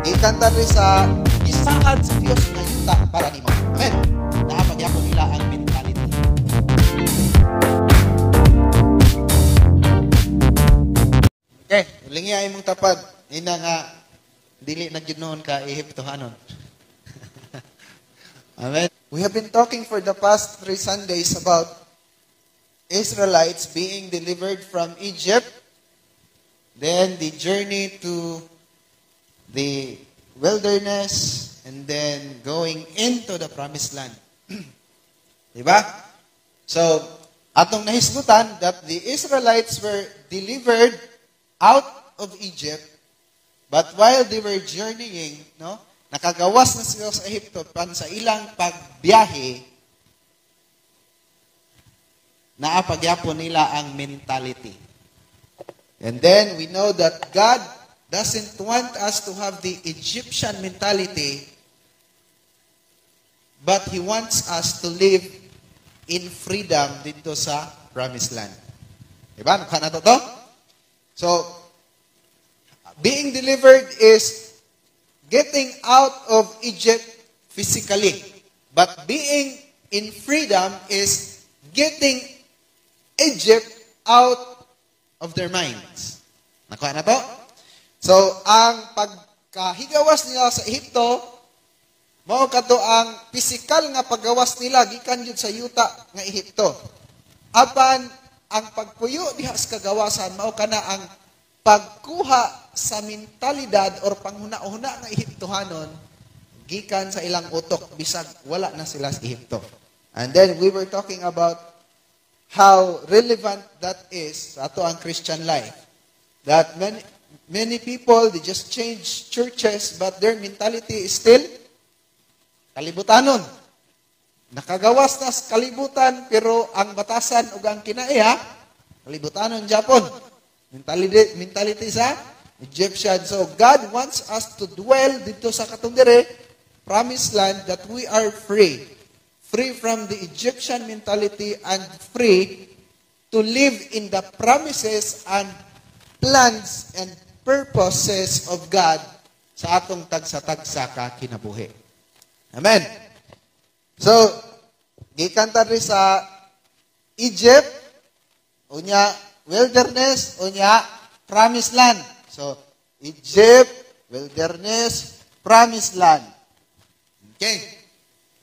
Gikan ta diri sa gisaad sa Dios nga yuta para nimo. Amen. Naa pagyapon nila ang mentality. Okay, lingi ay mong tapad. Ina nga dili na gyud noon ka Ehiptohanon. Amen. We have been talking for the past 3 Sundays about Israelites being delivered from Egypt, then the journey to the wilderness, and then going into the promised land. Diba? So, atong nahisgutan that the Israelites were delivered out of Egypt, but while they were journeying, no, nakagawas na sila sa Ehipto, pan sa ilang pagbiyahe, naa pagyapon nila ang mentality. And then we know that God doesn't want us to have the Egyptian mentality, but He wants us to live in freedom dito sa promised land. Diba? Nakuha na to? So, being delivered is getting out of Egypt physically. But being in freedom is getting Egypt out of their minds. Nakuha na to? So, ang pagkahigawas nila sa Ehipto, mao kato ang pisikal nga paggawas nila gikan jud sa yuta nga Ehipto. Apan ang pagpuyo diha sa kagawasan mao kana ang pagkuha sa mentalidad or panghuna-huna nga Ehiptohanon gikan sa ilang utok bisag wala na sila sa Ehipto. And then we were talking about how relevant that is sa ato ang Christian life. That many many people, they just change churches, but their mentality is still kalibutanon. Nakagawas na sa kalibutan, pero ang batasan ug ang kinaiya, kalibutanon Japon. Mentality sa Egyptian. So God wants us to dwell dito sa katong dire, promised land, that we are free. Free from the Egyptian mentality and free to live in the promises and plans and purposes of God sa atong tagsa-tagsa ka kinabuhi. Amen. So, gikan ta diri sa Egypt, unya wilderness, unya promised land. So, Egypt, wilderness, promised land. Okay.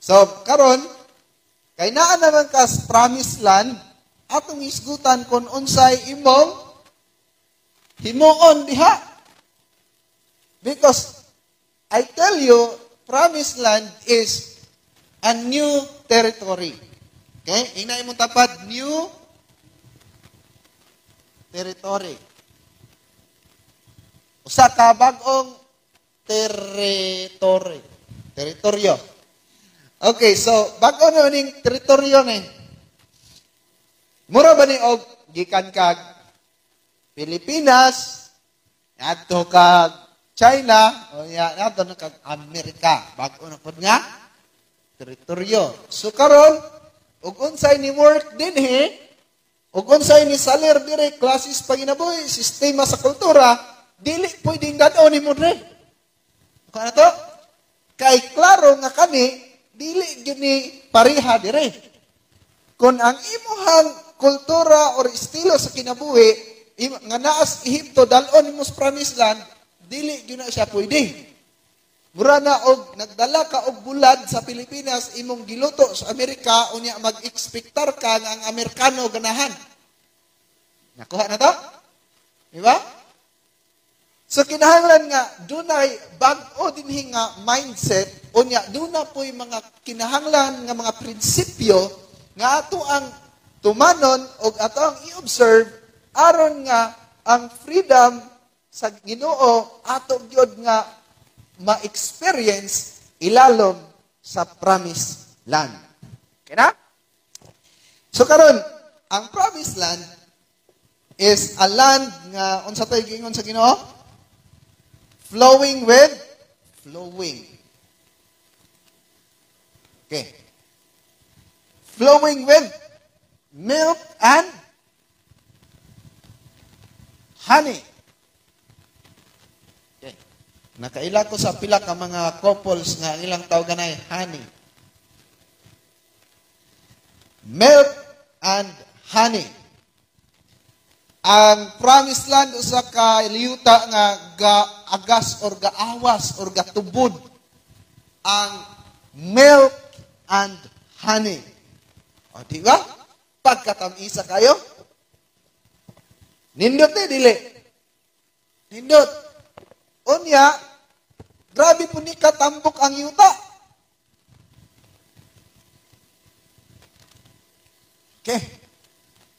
So, karon kay naa naman kas promised land, atong isgutan kung unsay imong himuon diha. Because I tell you, promised land is a new territory. Okay? Ingna imong tapad, new territory. Usa ka bag-ong territory. Teritoryo. Okay, so bag-o na ning teritoryo ni. Mura ba ni og gikan kag Pilipinas, adto kag China, o ya adto na kag Amerika. Bag-o na pud nga teritoryo. So karon ug unsay ni work dinhi, ug unsay ni salir dire klases panginabuhi, sistema sa kultura, dili pwedeng dad-on nimo dire. Kuha na to? Kay klaro nga kani dili gyud ni pareha dire. Kung ang imuhang kultura or estilo sa kinabuhi nga naas Ehipto dal-on nimo sa promised land, dili gyud na siya pwede. Mura na og nagdala ka og bulad sa Pilipinas, imong giluto sa Amerika, unya mag-expectar ka nga ang Amerikano ganahan. Nakuha na to? Di ba? So kinahanglan nga dunay bag-o dinhi nga mindset, unya duna po'y mga kinahanglan nga mga prinsipyo nga ato ang tumanon og ato ang i-observe aron nga ang freedom sa Ginoo ato gyud nga ma-experience ilalom sa promised land. Okay na? So karon, ang promised land is a land nga unsa to'y giingon sa Ginoo? Flowing with flowing. Okay. Flowing with milk and honey. Okay. Nakaila ko sa pila ka mga couples nga ang ilang tawagan ay honey. Milk and honey. Ang promised land usa ka liyuta nga gaagas or gaawas or gatubod ang milk and honey. O, di ba? Pagkatamisa kayo. Nindot eh, dili. Nindot. Unya, grabe po ni katambok ang yuta. Okay.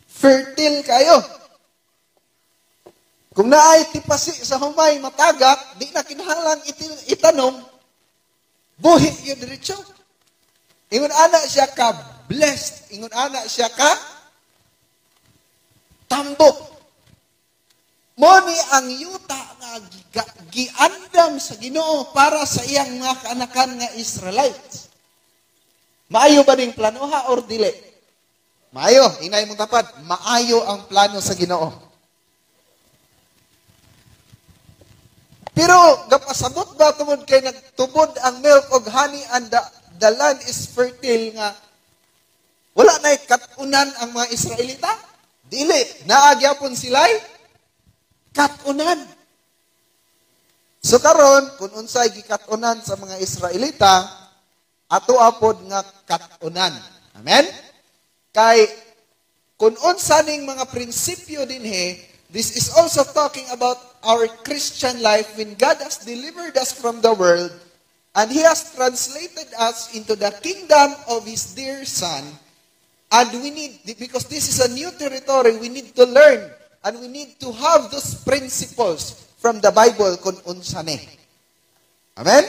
Fertile kayo. Kung naay tipasi sa humay matagak, di na kinahanglang itanom, buhi yun diretso. Ingon ana siya ka blessed. Ingon ana siya ka tambok. Mo ni ang yuta nga giandam sa Ginoo para sa iyang mga kaanakan nga Israelites. Maayo ba ning planoha or dili? Maayo, inay mong tapad, maayo ang plano sa Ginoo. Pero gapasabot ba tungod kay nagtubod ang milk og honey and the land is fertile nga wala na'y katunan ang mga Israelita? Dili, naa gyapon sila'y katunan. So karon kun unsay gikatunan sa mga Israelita, ato apod nga katunan. Amen? Kay kun unsa ning mga prinsipyo dinhi, this is also talking about our Christian life when God has delivered us from the world and He has translated us into the kingdom of His dear Son. And we need, because this is a new territory, we need to learn and we need to have those principles from the Bible kung unsa ni. Amen?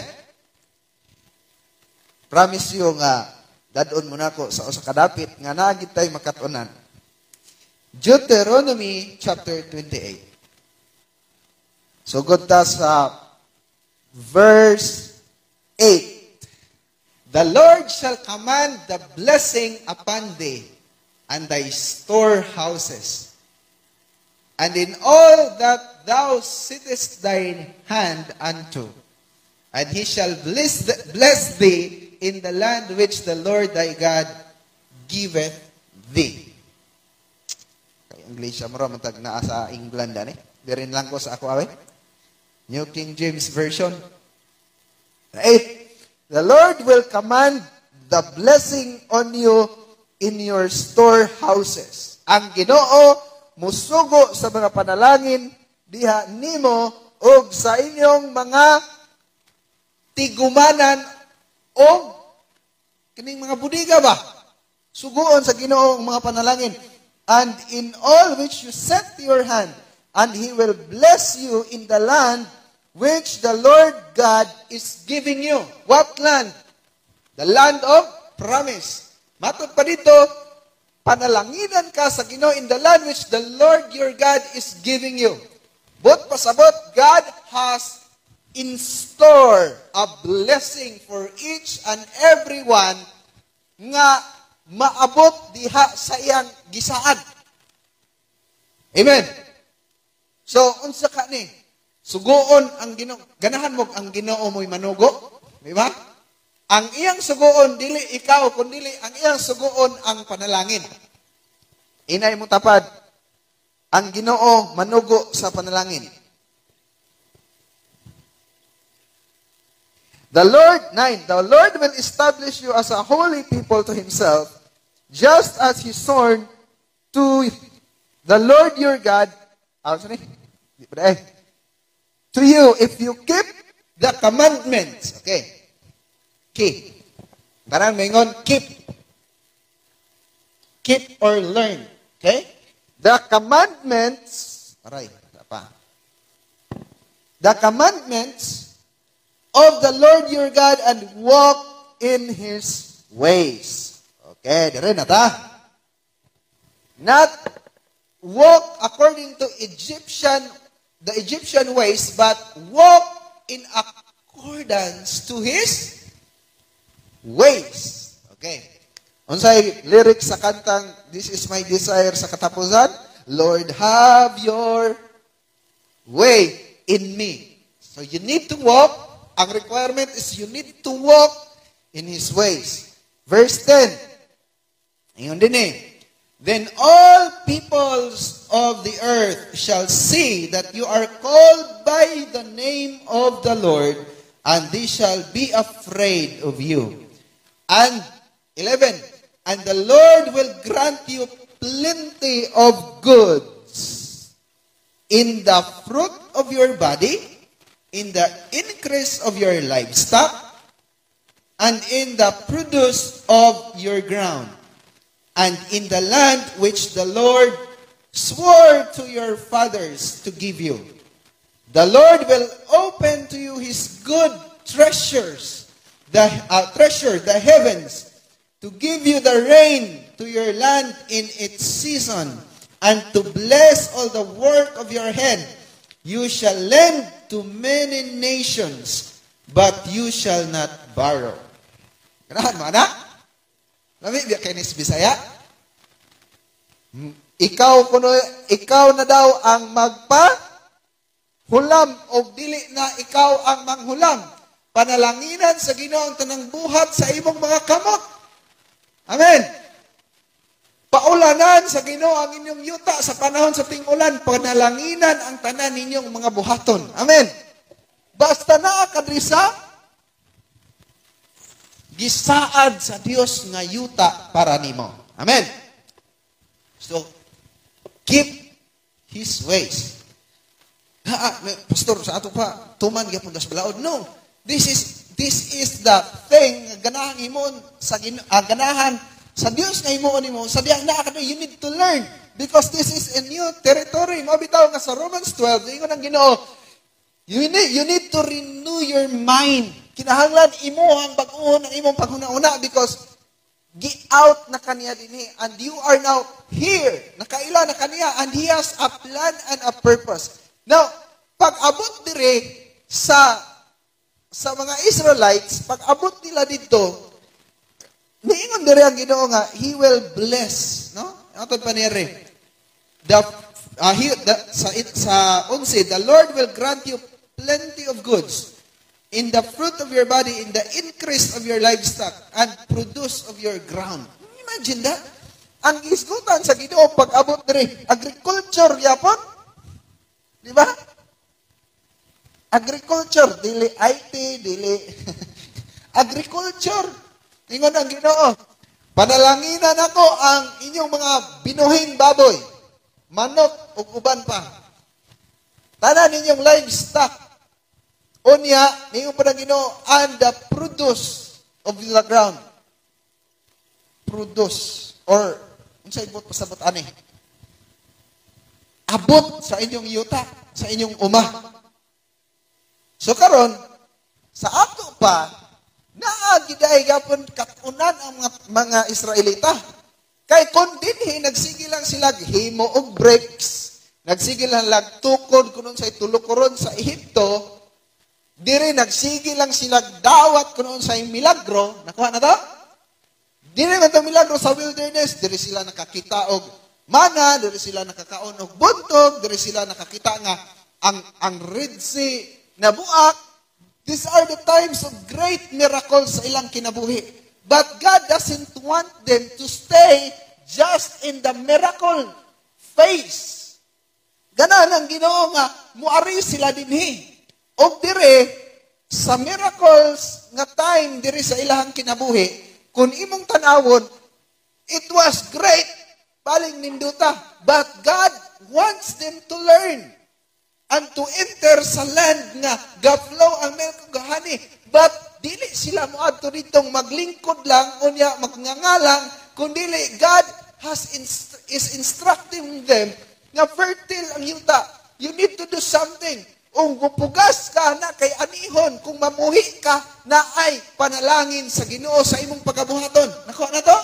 Promise you nga, dadon mo na ko sa usa ka dapit nga naa gid tay makatunan. Deuteronomy chapter 28. Sugod ta sa verse 8. The Lord shall command the blessing upon thee and thy storehouses, and in all that thou settest thine hand unto, and He shall bless thee in the land which the Lord thy God giveth thee. Kay English mo ra man tag naa sa England ani. Dirin lang ko sa ako awe. New King James Version. 8. The Lord will command the blessing on you in your storehouses. Ang Ginoo musugo sa mga panalangin diha nimo og sa inyong mga tigumanan og kining mga budiga ba? Suguon sa Ginoo ang mga panalangin. And in all which you set your hand, and He will bless you in the land which the Lord God is giving you. What land? The land of promise. Matod pa dito, panalanginan ka sa Ginoo in the land which the Lord your God is giving you. But pasabot, God has in store a blessing for each and every one nga maabot diha sa iyang gisaad. Amen. So, unsa ka ni? Suguon ang Ginoo. Ganahan mo ang Ginoo mo'y manugo, di ba? Ang iyang suguon dili ikaw kun dili ang iyang suguon ang panalangin. Inay mo tapad, ang Ginoo manugo sa panalangin. The Lord, 9, the Lord will establish you as a holy people to Himself, just as He sworn to the Lord your God, sorry, to you, if you keep the commandments. Okay. Keep. Parang maingon, keep. Keep or learn. Okay? The commandments, aray, pa. The commandments of the Lord your God and walk in His ways. Okay, dire na ta. Not walk according to the Egyptian ways, but walk in accordance to His ways. Okay. Unsay lyrics sa kantang This Is My Desire sa katapusan? Lord, have your way in me. So you need to walk. Ang requirement is you need to walk in His ways. Verse 10. Ingon din eh. "Then all peoples of the earth shall see that you are called by the name of the Lord, and they shall be afraid of you." And 11, "And the Lord will grant you plenty of goods in the fruit of your body, in the increase of your livestock, and in the produce of your ground, and in the land which the Lord swore to your fathers to give you. The Lord will open to you His good treasures, the treasure, the heavens, to give you the rain to your land in its season, and to bless all the work of your hand. You shall lend to many nations, but you shall not borrow." Ganahan mo, anak? Lami, biya kay nis Bisaya? Ikaw kuno, ikaw na daw ang magpa hulam og dili na ikaw ang manghulam. Panalanginan sa Ginoo ang tanang buhat sa imong mga kamot. Amen. Paulanan sa Ginoo ang inyong yuta sa panahon sa ting-ulan, panalanginan ang tanan ninyong mga buhaton. Amen. Basta naa ka diri sa gisaad sa Dios nga yuta para nimo. Amen. So, keep His ways. Ha, pastor, sa ato pa, tuman gyapon das balaod. No. This is the thing nga ganahan himuon sa ganahan sa Dios nga himuon nimo sa diyang naa ka, you need to learn because this is a new territory. Mao bitaw nga sa Romans 12, ingon ang Ginoo, you need to renew your mind. Kinahanglan imo ang bag-ohon ang imong paghuna-huna because gi-out na kaniya dinhi and you are now here. Nakaila na kaniya and He has a plan and a purpose. Now, pag abot dire sa mga Israelites, pag abot nila dito, niingon dire ang Ginoo nga He will bless, no? Ato pa niya the, sa 11, "The Lord will grant you plenty of goods in the fruit of your body, in the increase of your livestock, and produce of your ground." Imagine that. Ang gisgutan sa Ginoo pag abot dire, agriculture yapon. Di ba? Agriculture, dili IT, dili agriculture. Ingon ang Ginoo, "Panalanginan ako ang inyong mga binuhing baboy, manok ug uban pa. Tanan ninyong livestock." Unya, ningon pa ng Ginoo, "and the produce of the ground." Produce or unsay buot pasabot ani? Abot sa inyong yuta, sa inyong uma. So karon sa ato pa, naa giday gapon katunan ang mga Israelita. Kay kung dinhi nagsige lang sila himo og bricks, nagsige lang lagtukod kunon sa tulukoron sa Ehipto, diri nagsige lang sila dawat kunon sa milagro, nakuha na to? Diri man to milagro sa wilderness, diri sila nakakita og mana, diri sila nakakaon og buntog, diri sila nakakita nga ang Red Sea nabuak. These are the times of great miracles sa ilang kinabuhi. But God doesn't want them to stay just in the miracle phase. Ganahan ang Ginoo nga muari sila dinhi. Og dire sa miracles nga time diri sa ilahang kinabuhi, kung imong tanawon, it was great, baling nindota. But God wants them to learn and to enter sa land nga ga-flow ang milk ug honey. But dili sila moadto ditong maglingkod lang unya magngangalang, kundili God is instructing them nga fertile ang yuta. You need to do something. Kung gupugas ka na kay anihon, kung mamuhi ka na ay panalangin sa Ginoo sa imong pagabuhaton. Nakuha na to?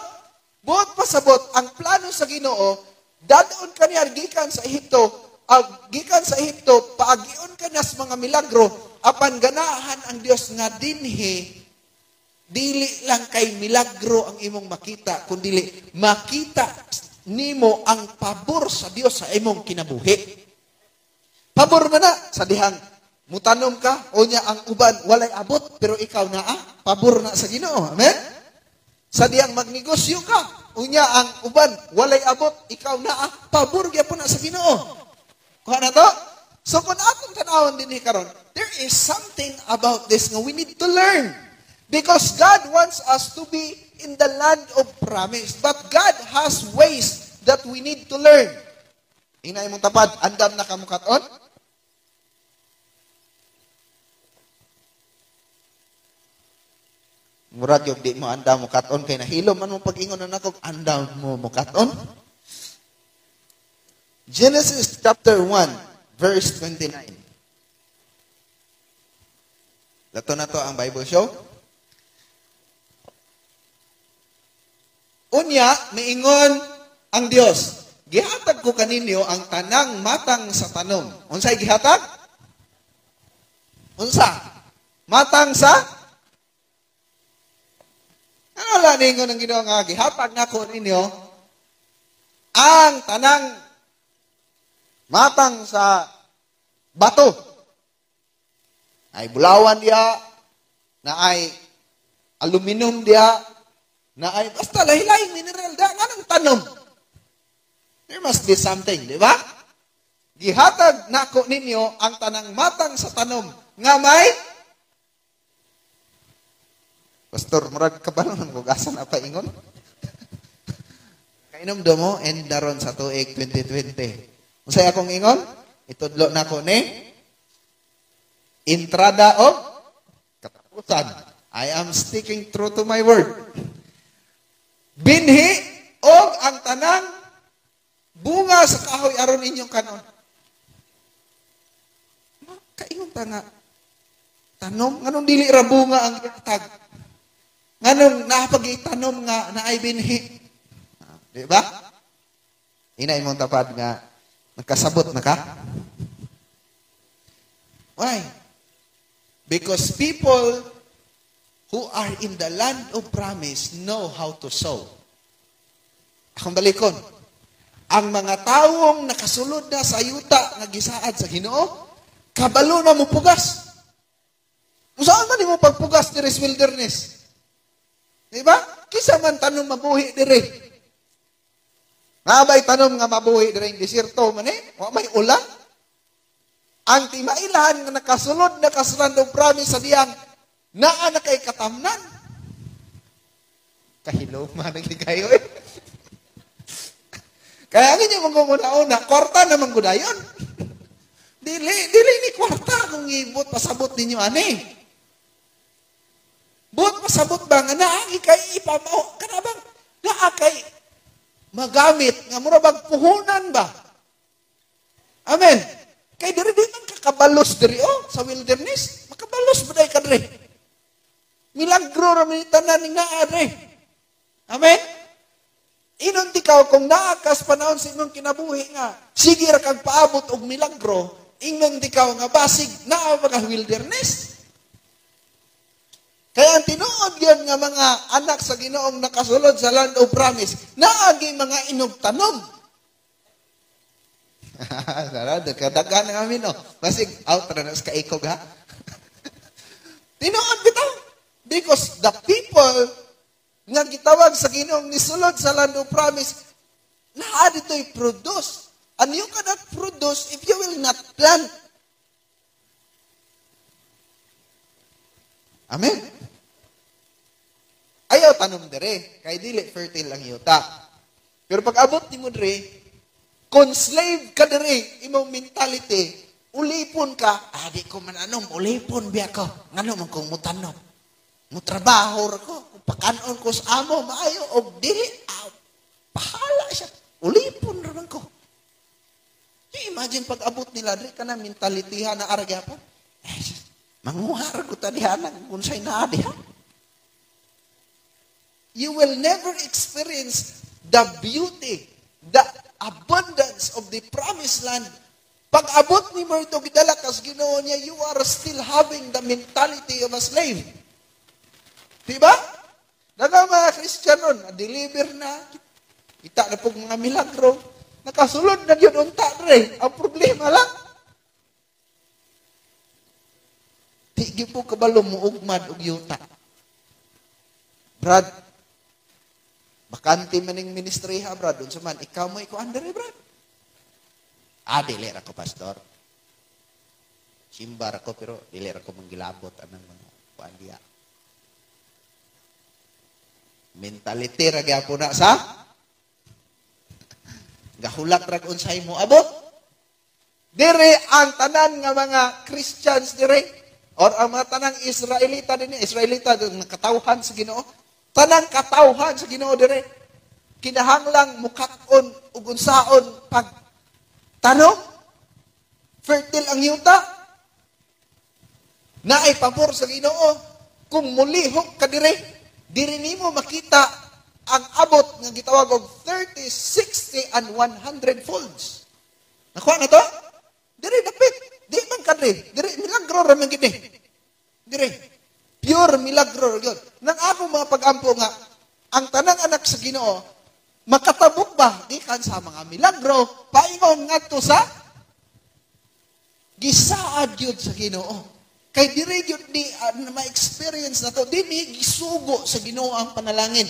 Buot pasabot, ang plano sa Ginoo, dadon kaniya gikan sa Ehipto, gikan sa Ehipto, paagion ka na sa mga milagro, apan ganahan ang Dios nga dinhi, dili lang kay milagro ang imong makita, kundili makita nimo ang pabor sa Dios sa imong kinabuhi. Pabor man na sa dihang Mutanom ka, o niya ang uban, walay abot, pero ikaw naa, pabor na sa Ginoo. Amen? Sa diyang magnegosyo ka, unya ang uban, walay abot, ikaw naa, pabor gyapon na sa Ginoo. Kuha na to? So kung atong tanawon din karon, there is something about this nga we need to learn. Because God wants us to be in the land of promise. But God has ways that we need to learn. Inay mong tapad, andam na kamukaton? Murag yung di mo andam mukaton kay nahilo man mo pag-ingon na nako andam mo mukaton. Genesis chapter 1 verse 29. Lato na to ang Bible show. Unya miingon ang Dios, gihatag ko kaninyo ang tanang matang sa tanom. Unsay gihatag? Unsa? Matang sa? Ano lang ninyo ng Ginoo nga gihatag nako ninyo ang tanang matang sa bato. Ay bulawan diya, na ay aluminum diya, na ay basta lahi-lahing mineral diya, nganong tanom? There must be something, di ba? Gihatag nako ninyo ang tanang matang sa tanom nga may. Pastor, murag kabalo nang kugasan na paingon. Kainom do mo, end daron sa tuig 2020. Unsay akong ingon? Itudlo na ko ni entrada o katapusan. I am sticking true to my word. Binhi og ang tanang bunga sa kahoy aron inyong kanon. Kaingon ta nga tanom, nganong dili ra bunga ang gihatag? Nganong napag-itanom nga naay binhi? Di ba? Ina imong tapad nga nagkasabot na ka? Why? Because people who are in the land of promise know how to sow. Akong balikon. Ang mga tawong nakasulod na sa yuta nga gisaad sa Ginoo, kabalo na mo pugas. Saan man nimo pagpugas diri sa wilderness? Diba? Kisa man tanom mabuhi diri. Nga ba'y tanom nga mabuhi diri ang desierto man eh? Wa may ulan. Ang timailan nga nakasulod na sa land of promise sa diyang naa na kay katamnan. Kahilo man ang kayo eh. Kaya ang inyo mangunguna-una, kwarta naman gudayon. Dili, dili ni kwarta kung ibot pasabot ninyo ani. Buot pasabot ba nga naagi kay ipamao kana bang naa kay magamit nga mura bang puhunan ba? Amen. Kay diri di man kakabalos diri oh sa wilderness, makabalos ba day ka diri? Milagro ra man tanan ning naa diri. Amen. Inon tikaw kung naa kas panahon sa imong kinabuhi nga sige ra kag paabot og milagro, ingnon tikaw nga basig naa ba ka wilderness? Kaya ang tinuod yun nga mga anak sa Ginoong nakasulod sa land of promise, naagi mga inugtanom. Sarado, kadagan na kami, no? Basig, out na sa kaikog, ha? Tinuod bitaw. Because the people nga gitawag sa Ginoong nisulod sa land of promise, naa dito'y produce. And you cannot produce if you will not plant. Amen. Ayaw tanom dire, kay dili fertile ang yuta. Pero pag abot nimo dire, kung slave ka dire, imong mentality, ulipon ka, di ko man anom, ulipon biya ko. Ngano man kong mutanom? Mutrabaho ra ko, pakanon ko sa amo, maayo og dili, pahala siya. Ulipon ra man ko. You imagine pag abot nila dire kana mentality ha na ara gyapon. Eh, manguha ra ko ta diha nang unsay naa diha. You will never experience the beauty, the abundance of the promised land. Pag abot ni mo ito, gidala kas Ginoo niya, you are still having the mentality of a slave. Diba? Daga mga Kristiyanon, deliver na, kita na pong mga milagro, nakasulod na yun unta dre. Ang problema lang, Di gyud po kabalo muugmad og yuta. Brad, bakante maning ministry ha, Brad. Unsa man, ikaw mo ikuan diri, Brad. Ah, dili ra ko, pastor. Simba ra ko, pero dili ra ko manggilabot anang mga kuan diya. Mentality ra gyapon na sa gahulat ra unsay mo abot. Dire ang tanan nga mga Christians dire or ang mga tanang Israelita dinhi, Israelita nga katawhan sa Ginoo. Tanang katawhan sa Ginoo dire kinahanglang mukat-on ug unsaon pag tanom, fertile ang yuta. Naay pabor sa Ginoo. Kung mulihok ka dire, dire nimo makita ang abot nga gitawag og 30, 60 and 100 folds. Nakuha na to? Dire dapit. Di man ka dire. Dire milagro ra man gid. Dire pure milagro gyud. Nang ako mga pag-ampo nga ang tanang anak sa Ginoo makatabok ba gikan sa mga milagro paingon ngadto sa gisaad gyud sa Ginoo. Kay dire gyud ni ma-experience na to, dinhi gisugo sa Ginoo ang panalangin.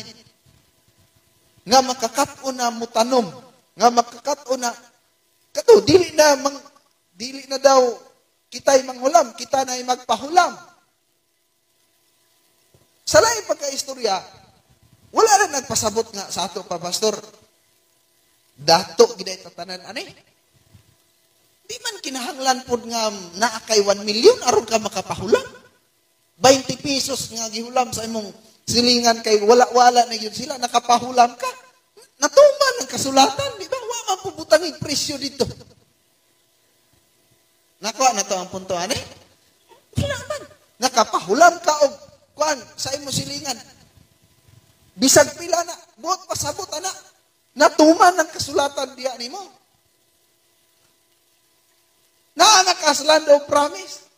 Nga makakat-on na mutanom, nga makakat-on na kato dili na daw kita'y manghulam, kita na'y magpahulam. Sa laing pagkaistorya, wala na nagpasabot nga sa ato pa, pastor. Dato gid ay tatanan ani. Di man kinahanglan pod nga naa kay 1 million aron ka makapahulam. 20 pesos nga gihulam sa imong silingan kay wala-wala na gyud sila, nakapahulam ka. Natuman ang kasulatan, di ba? Wa man pubutangig presyo dito. Nakuha na to ang punto ani? Wala man. Nakapahulam ka og kuan sa imong silingan. Bisag pila na, buot pasabot ana. Natuman ang kasulatan diya nimo. Naa na ka sa land of promise.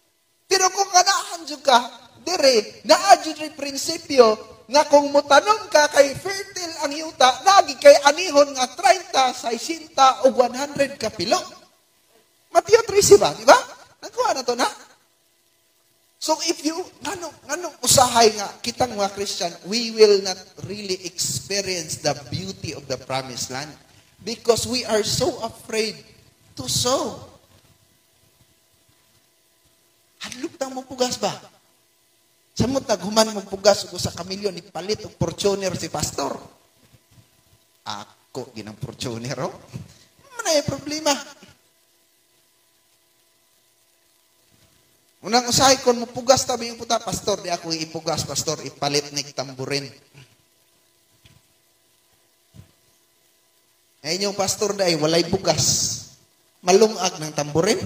Pero kung kanahan jud ka dire, naa jud rin prinsipyo nga kung motanom ka kay fertile ang yuta, lagi kay anihon nga 30, 60 o 100 ka pilo. Mateo 13 ba, di ba? Nagkuha na to na. So if you, nganong usahay nga, kitang mga Christian, we will not really experience the beauty of the promised land because we are so afraid to sow. Hadlok tang mo pugas ba? Samot naghuman mo pugas ug usa ka milyon ipalit og Fortuner si pastor. Ako ginang Fortuner, oh. Manay problema. Unang usahay kon mopugas tabi yung puta, pastor, di ako ipugas, pastor, ipalit ni tamburin. Ngayon yung pastor na ay walay bugas. Malungag ng tamburin.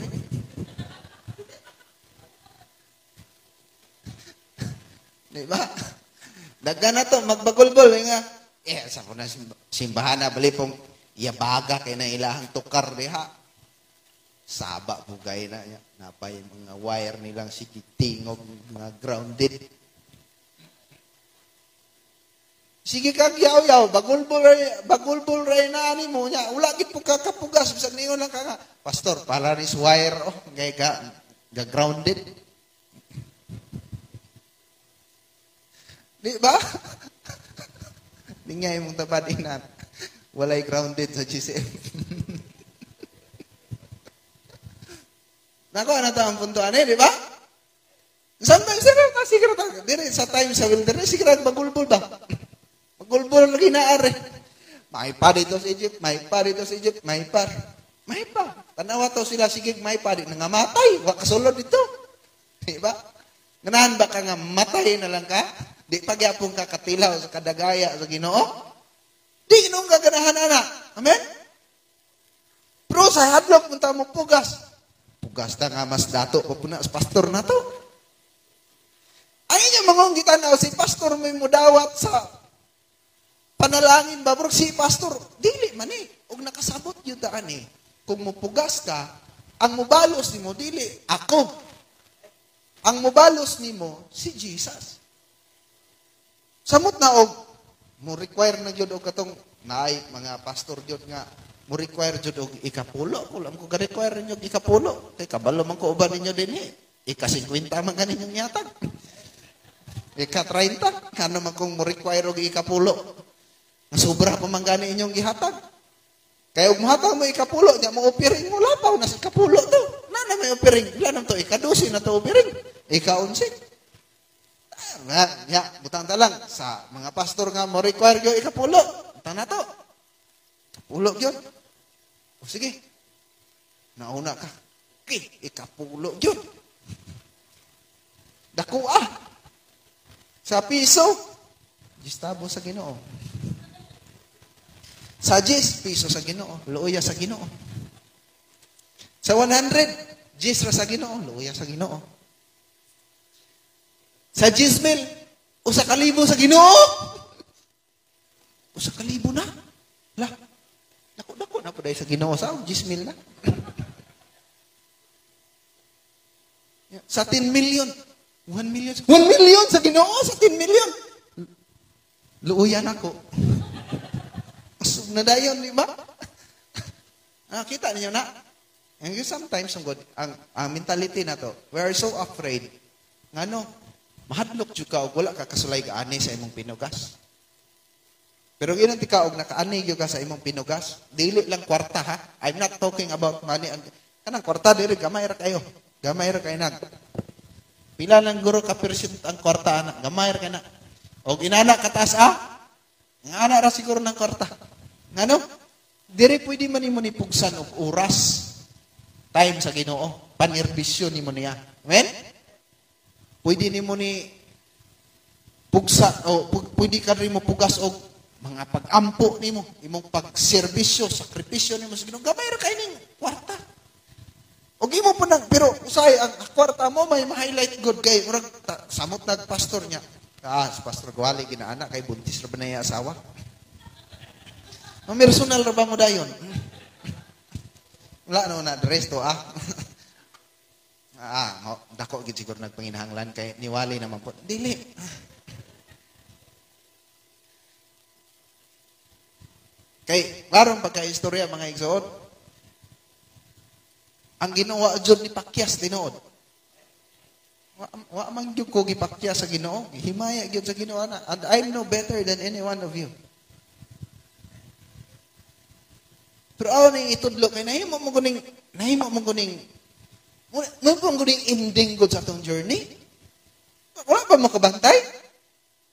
Di ba? Daga na to, magbagulbol. Nga, sa kuna simbahan na, bali pong yabaga kay na ilahang tukar diha. Saba bugay na niya. Napay mga wire nilang sikitingog, mga grounded. Sige kag yaw-yaw, bagulbol ray na ani mo niya. Wala gid po kakapugas, bisag niyon lang ka nga. Pastor, para ni wire, oh, kay ga grounded. Di ba? Di nga imong tabad inat. Walay grounded sa GCF. Nako, ano to ang punto ani, di ba? Sometimes, siguro ta, dire sa time sa wilderness, siguro magulbol ba? Magulbol lagi na are. May pa dito sa Egypt, may pa dito sa Egypt, may pa. May pa. Tanawa to sila, sige, may pa. Di nangamatay, wa kasulod dito. Di ba? Ganahan ba ka nga matay na lang ka? Di pagyapong ka katilaw sa kadagaya sa Ginoo? Di Ginoo ka ganahan ana. Amen? Pero sa hadlok punta mo pugas. Pugas ta nga mas dato pa puna sa pastor na to. Ay niya mangong gitanaw si pastor may mudawat sa panalangin ba bro si pastor dili man eh og nakasabot gyud ta ani. Kung mupugas ka, ang mubalos nimo dili ako. Ang mubalos nimo si Jesus. Samot na og mo require na gyud og katong naay mga pastor gyud nga mo require jud og ikapulo. Kulam ko ga-require ninyo og ikapulo. Kay kabalo man ko uban ninyo dinhi. Ika-50 man ganin yung yatag. Ika-30, ano man kung mo require og ikapulo. Sobra pa man gani inyong gihatag. Kaya og mohatag mo ikapulo, nya mo offering mo lapaw na sa ikapulo to. Na na may offering, ilan na to ika-12 na to offering, ika-11. Ya, butang ta lang sa mga pastor nga mo require gyud ikapulo. Butang na to. Ikapulo gyud. O sige. Nauna ka. Okay, ikapulo gyud. Dako ah. Sa piso, gistabo sa Ginoo. Sa 10, piso sa Ginoo, luoya sa Ginoo. Sa 100, 10 ra sa Ginoo, luoya sa Ginoo. Sa 10,000, 1,000 sa Ginoo. 1,000 na. La. Dako-dako na po dahil sa Ginoo sa 10,000 na. Sa 10 million, 1 million. 1 million sa Ginoo sa 10 million. Luoyan ako. Asog na dayon, di ba? Kita ninyo na. And sometimes, ang mentality na to, we are so afraid. Ngano, mahadlok jud ka og wala ka kasulay gaani sa imong pinugas. Pero ginan ti ka og nakaani gyud ka sa imong pinugas, dili lang kwarta ha. I'm not talking about money. Kanang kwarta dili gamay ra kayo. Gamay ra kayo nag. Pila lang guro ka percent ang kwarta ana, gamay ra kay na. Og inana kataas ah. Nga ana ra siguro ng kwarta. Ngano? Diri pwede man nimo ni pugsan og oras. Time sa Ginoo, panerbisyo nimo niya. Amen? Pwede nimo ni pugsa o pwede ka rin mo pugas og mga pag-ampo nimo, imong pagserbisyo, sakripisyo nimo sa Ginoo. Gamay ra kay ning kwarta. Og imo po nang pero usay ang kwarta mo may ma-highlight good kay murag samot nag pastor niya. Ah, si Pastor Gwali ginaana kay buntis ra ba na iya asawa? Mamersonal ra ba mo dayon? Wala na na dress to ah. Dako gid siguro nagpanginahanglan kay niwali naman po. Dili. Kay aron pagka-istorya mga igsoon, ang Ginoo jud ni pakyas tinuod. Wa man gyud ko gipakyas sa Ginoo, himaya gyud sa Ginoo ana. And I'm no better than any one of you. Pero aw ning itudlo kay nahimo mo kuning ending gud sa atong journey. Wala pa mo kabantay?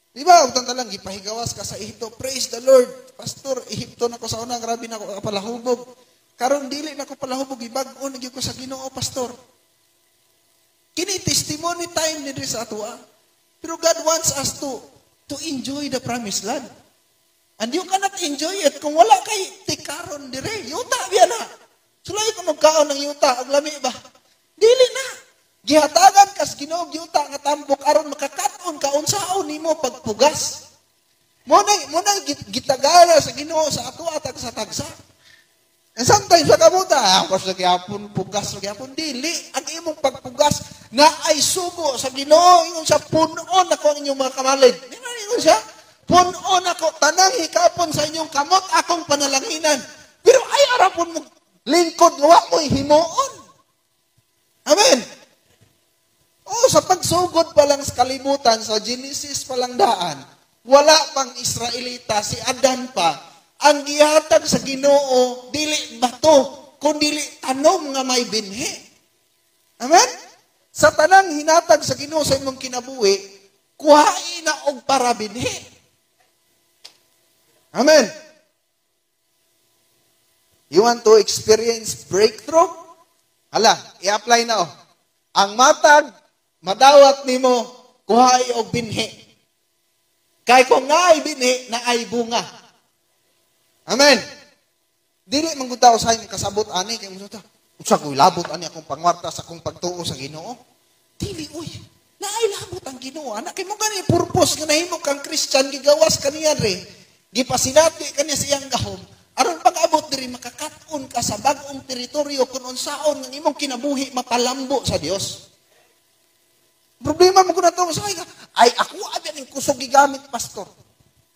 Di ba? Utang talang gipahigawas ka sa Ehipto. Praise the Lord. Pastor, Ehipto na ko sa una, grabe na ko palahubog. Karon dili na ko palahubog, gibag-o na gyud ko sa Ginoo, pastor. Kini testimony time ni diri sa atoa. Pero God wants us to enjoy the promised land. And you cannot enjoy it kung wala kay tikaron dire. Yuta biya na. Sulay kung magkaon ng yuta, og lami ba? Dili na. Gihatagan kas Ginoo yuta nga tambok aron makakat-on ka unsaon nimo pagpugas. Mo na gitagara sa Ginoo sa atoa tag sa tagsa. And sometimes sa kamuta, ako sa gyapon pugas sa gyapon dili ang imong pagpugas na ay sugo sa Ginoo ingon siya punon ako ang inyong mga kamalig. Di ba ingon siya? Punon ako tanang hikapon sa inyong kamot akong panalanginan. Pero ay arapon mo lingkod nga wa mo'y himuon. Amen. Oh, sa pagsugod pa lang sa kalibutan, sa Genesis pa lang daan, wala pang Israelita, si Adan pa, ang gihatag sa Ginoo dili bato, kundi tanom nga may binhi. Amen? Sa tanang hinatag sa Ginoo sa imong kinabuhi, kuhain na og para binhi. Amen. You want to experience breakthrough? Hala, i-apply na oh. Ang matag madawat nimo kuhain og binhi. Kay kung naay binhi, naay bunga. Amen. Dili man gud ta usahay kasabot ani kay mo ta. Unsa koy labot ani akong pangwarta sa akong pagtuo sa Ginoo? Dili uy. Naay labot ang Ginoo. Anak kay mo gani purpose nga nahimo kang Christian gigawas kaniya re. Gipasinati kaniya sa iyang gahom aron pag-abot diri makakat-on ka sa bag-ong teritoryo kun unsaon nga imong kinabuhi mapalambo sa Dios. Problema mo kun atong usahay ka, ay ako abi ning kusog gigamit pastor.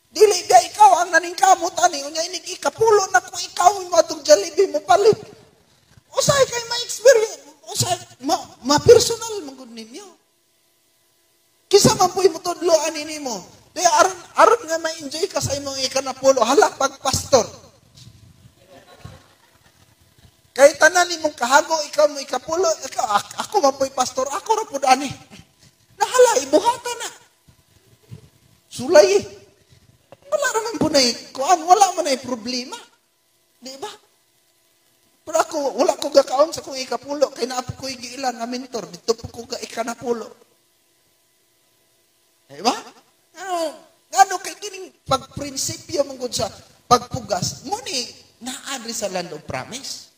Dili ba ikaw ang naningkamot ani unya inig ikapulo na ko ikaw mo atong Jollibee mo palit. Usahay kay ma-experience, Unsa ma personal man gud ninyo. Kinsa man po'y motudlo ani nimo? Di aron aron nga ma-enjoy ka sa imong ikanapulo, hala pag pastor. Kay tanan nimong kahago, ikaw mo ikapulo, ikaw, ako man po'y pastor, ako ra pud ani. Nahala, ibuhata na. Sulay eh. Wala naman po na kuan, wala man na problema. Di ba? Pero ako, wala ko gakaon sa kong ikapulo, kay naa po ko giilan nga mentor, dito po ko ga ikanapulo. Di ba? Ano, ano kay kining pagprinsipyo man gud sa pagpugas, mo ni naa sa land of promise.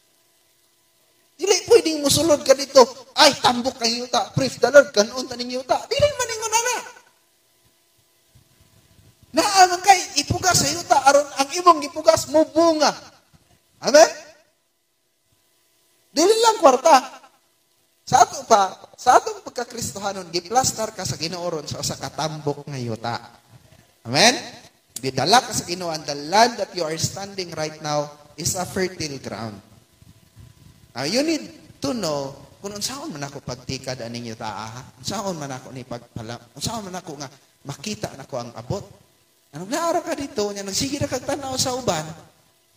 Dili pwedeng musulod ka dito, ay, tambok kang yuta, praise the Lord, kanon ta ning yuta. Dili man ingon na. Naa man kay ipugas sa yuta, aron ang imong gipugas mubunga. Amen? Dili lang kwarta. Sa ato pa, sa atong pagkakristohanon, giplastar ka sa Ginoo ron sa usa ka tambok nga yuta. Amen? Gidala ka sa Ginoo, and the land that you are standing right now is a fertile ground. Now, you need to know kung unsaon man ako pagtikad aning yuta, ha? Unsaon man ako ni pagpala, unsaon man ako nga makita nako ang abot. Anong naara ka dito, nya nagsige ra kag tan-aw sa uban,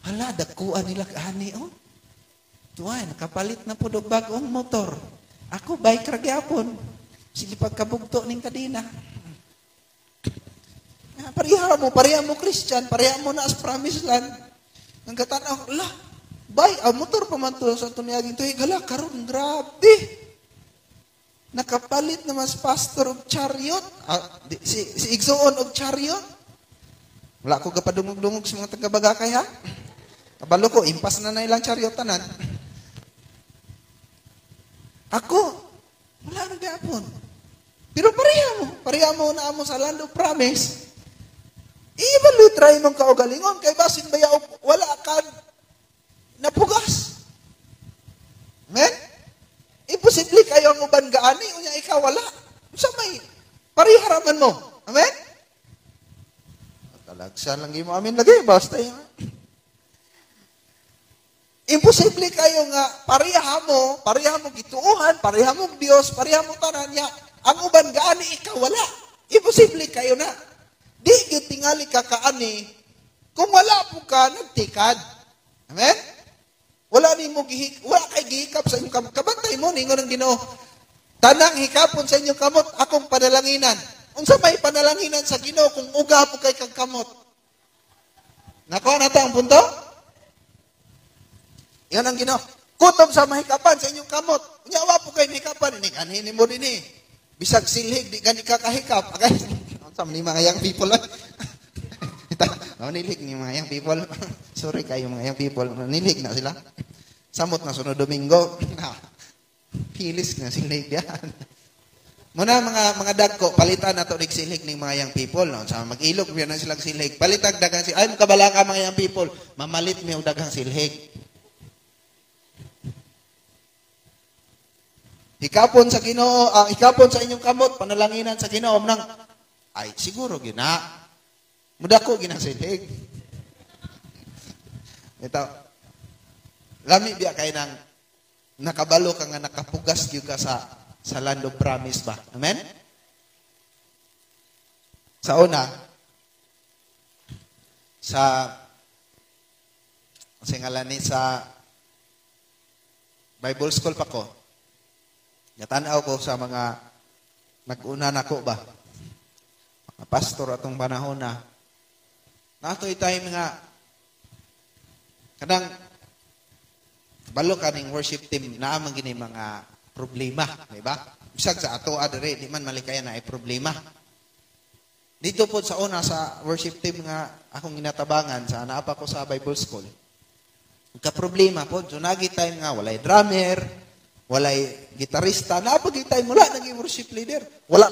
hala, dagkuan nila ani oh. Tuwa, nakapalit na pud og bag-ong motor. Ako, bike ra gyapon. Sige pagkabugto ning kadena. Ah, pareha mo Christian, pareha mo na as promised land. Nang katanaw, la, bay, ang motor pa man to sa tuniyaging tuig, hala, karon grabe. Nakapalit na mas pastor og chariot. Ah, di, si igsoon og chariot. Wala ko gapadungog-dungog sa mga taga-Bagakay, ha? Kabalo ko, impas na na ilang chariot tanan. Ako, wala na gapon. Pero pareha mo na amo sa land of promise. I-evaluate try mong kaugalingon, kay basin ba wala ka napugas. Amen? Imposible kayo ang uban gaani, unya ikaw wala. Unsa may pareha raman mo. Amen? Talagsa lang mo amin lagi, basta yun. Imposible kayo nga pareha mo gituohan, pareha mo Dios, pareha mo tanan niya. Ang uban gaani ikaw wala. Imposible kayo na. Di gyud tingali ka kaani kung wala po ka nagtikad. Amen? Wala nimo gihik, wala kay gihikap sa imong kamot. Kabantay mo ningon ang Ginoo. Tanang hikapon sa inyong kamot akong panalanginan. Unsa may panalanginan sa Ginoo kung uga po kay kag kamot? Nakuha na ta ang punto? Yan ang Ginoo. Kutob sa mahikapan sa inyong kamot. Unya wa po kay mahikapan ini kanhin nimo dinhi. Bisag silhig di gani ka kahikap. Agay, unsa man ni mga young people. Ita, oh, nilig ni mga young people. Sorry kayo mga young people, nilig na sila. Samot na sunod Domingo. Pilis na silhig yan. Muna mga dagko, palitan nato nig silhig ning mga young people, no? Sa mag-ilog biya na silang silhig. Palitag daghang silhig. Ay, makabala ka mga young people, mamalit mi og daghang silhig. Hikapon sa Ginoo, hikapon sa inyong kamot, panalanginan sa Ginoo nang ay siguro gina. Mudako gina silhig. Ito. Lami biya kay nang nakabalo ka nga nakapugas gyud ka sa land of promise ba? Amen? Sa una, sa ngalan ni sa Bible school pa ko, natanaw ko sa mga nag-una nako ba, mga pastor atong panahon na, natoy time nga, kanang balo ka ning worship team, naa man gini mga problema, di ba? Bisag sa ato adere, di man malikayan na ay problema. Dito po sa una sa worship team nga akong ginatabangan sa naapa ko sa Bible school. Ka problema po, so nagi time nga walay drummer, walay gitarista, naa pa time wala naging worship leader. Wala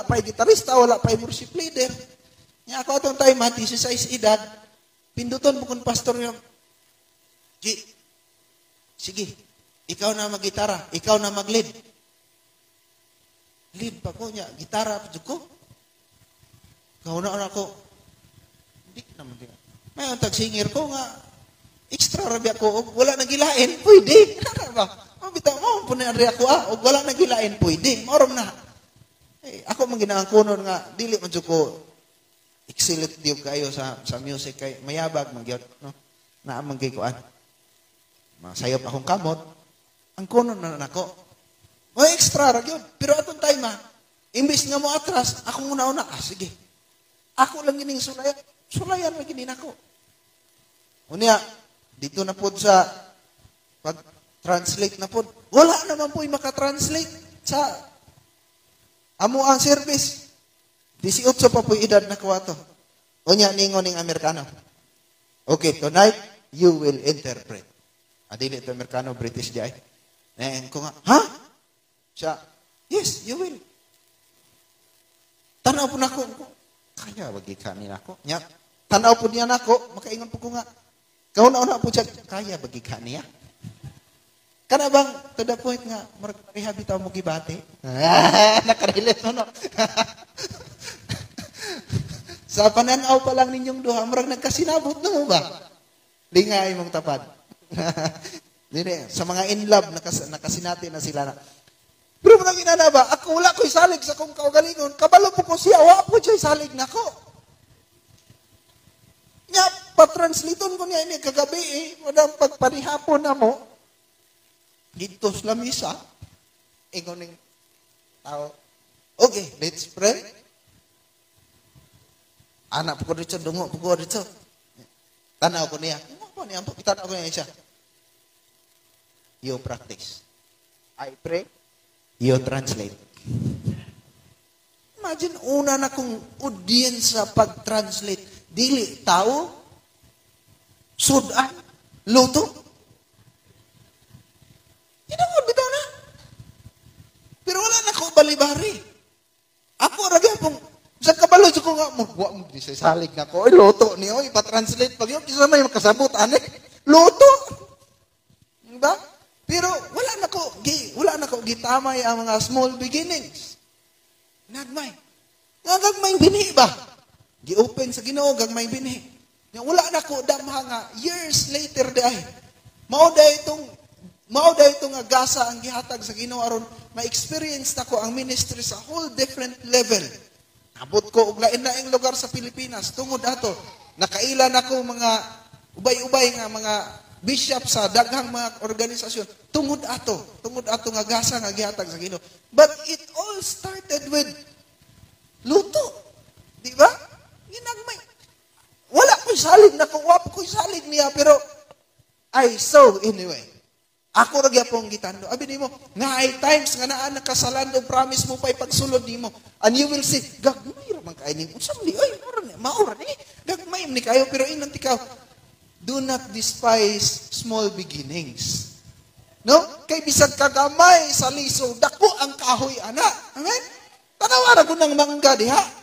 pa gitarista, wala pa worship leader. Nya ako atong time hati sa edad, pinduton mo kun pastor nga, G, sige, ikaw na maggitara, ikaw na mag-lead. Lead pa ko niya, gitara pa ko. Kauna-una ko, hindi naman din. May ang tag-singer ko nga, extra rabi ako, wala nang gilain, pwede. Ano ba? Oh, bitaw mo po na ako ah, og wala na gilain pwede. Mao na. Eh, ako man ginaangkonon nga dili man jud ko excellent diyo kayo sa music kay mayabag man gyud, no? Naa man gyud kuan. Masayop akong kamot. Ang kunon na nako. Mo extra ra gyud. Pero atong time ah, imbis nga mo atras, akong una-una, ah sige. Ako lang gining sulayan. Sulayan lang gini nako. Unya, dito na pod sa pag-translate na pod. Wala naman po maka-translate sa amo ang service. 18 pa po edad na ko ato. Unya, ningon ning Amerikano. "Okay, tonight, you will interpret." Adili ito Amerikano, British di ay. Eh, ko nga, "Ha?" Siya, "Yes, you will." Tanaw po nako, kaya wagi ka ni nako. Nya, tanaw po niya nako, makaingon po ko nga, kauna-una po siya, kaya bagi ka niya. Kana bang to the point nga, murag pareha bitaw mo gibati? Nakarelate mo, no? Sa pananaw pa lang ninyong duha, murag nagkasinabot na mo ba? Lingay mong tapad. Dili, sa mga in love, nakasinati na sila na. Pero murag inana ba, ako wala ko'y salig sa akong kaugalingon, kabalo po ko siya, wa po siya salig nako. Nya, patranslaton ko niya ini kagabi eh, wadang pagparihapon na mo, dito sa lamisa, ingon ning tao, "Okay, let's pray." Anak po ko dito, dungo po ko dito. Tanaw ko niya. Dungo po niya, tanaw ko niya siya. "You practice. I pray, you translate." Imagine, una na kong audience sa pag-translate. Dili, tao, sudan, luto. Tinuod bitaw na. Pero wala na ko balibari. Ako ra gyapon sa kabalo ko nga mo wa mo di sa salig na ko. Oy, luto niyo ipa-translate pag yun kinsa may makasabot ani. Luto. Diba? Pero wala na ko gitamay ang mga small beginnings. Nagmay. Nga gagmay binhi ba? Gi-open sa Ginoo gagmay binhi. Nga wala na ko damha nga years later di ay. Mao day itong nga gasa ang gihatag sa Ginoo aron ma-experience nako ang ministry sa whole different level. Abot ko og lain-laing lugar sa Pilipinas tungod ato. Nakaila nako mga ubay-ubay nga mga bishop sa daghang mga organisasyon tungod ato nga gasa nga gihatag sa Ginoo. But it all started with luto. Di ba? Ginagmay. Wala ko'y salig na wa ko'y salig niya, pero I saw anyway. Ako ra gyapon gitando. Abi nimo, nga ay times nga naa nakasalan og promise mo pa'y pagsulod nimo. And you will say, "Gagmay ra man kay ning unsa man di oy, mao ni, mao ra ni. Gagmay man ni kayo," pero ingnan tikaw. Do not despise small beginnings. No? Kay bisag kagamay sa liso, dako ang kahoy ana. Amen? Tanawa ra gud ng mangga diha.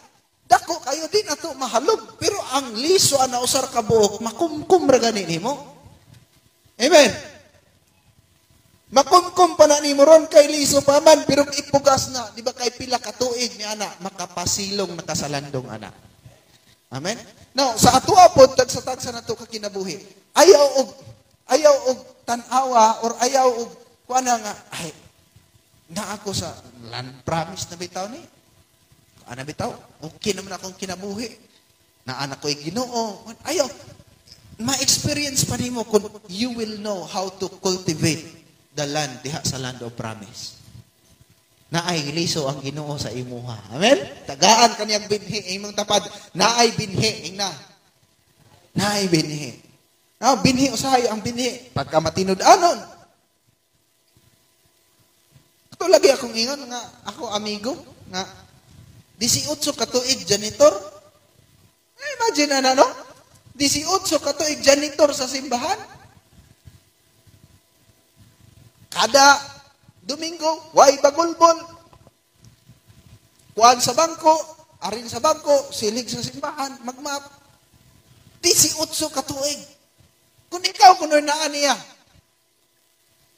Dako kayo din ato mahalog, pero ang liso ana usar ka buok, makumkum ra gani nimo. Amen. Makumkum pa na nimo ron kay liso pa man, pero ipugas na, di ba kay pila ka tuig ni ana, makapasilong nakasalandong ana. Amen? Now, sa ato pod tagsa-tagsa na to ka kinabuhi. Ayaw og tan-awa or ayaw og kuan nga ay na ako sa land promise na bitaw ni. Ana bitaw, okay naman akong kinabuhi. Na anak ko'y Ginoo. Ayaw ma-experience pa nimo kung you will know how to cultivate the land diha sa land of promise. Naay liso ang Ginoo sa imuha. Amen? Tagaan kaniyang binhi imong tapad. Naay binhi ingna. Naay binhi. Now, binhi usahay ang binhi pagka matinud-anon. Ito lagi akong ingon nga ako amigo nga 18 ka tuig janitor. Eh, imagine na, no? 18 ka tuig janitor sa simbahan. Kada Domingo, way bagulbol. Kuan sa bangko, arin sa bangko, silig sa simbahan, magmap. 18 ka tuig. Kung ikaw kuno naa niya.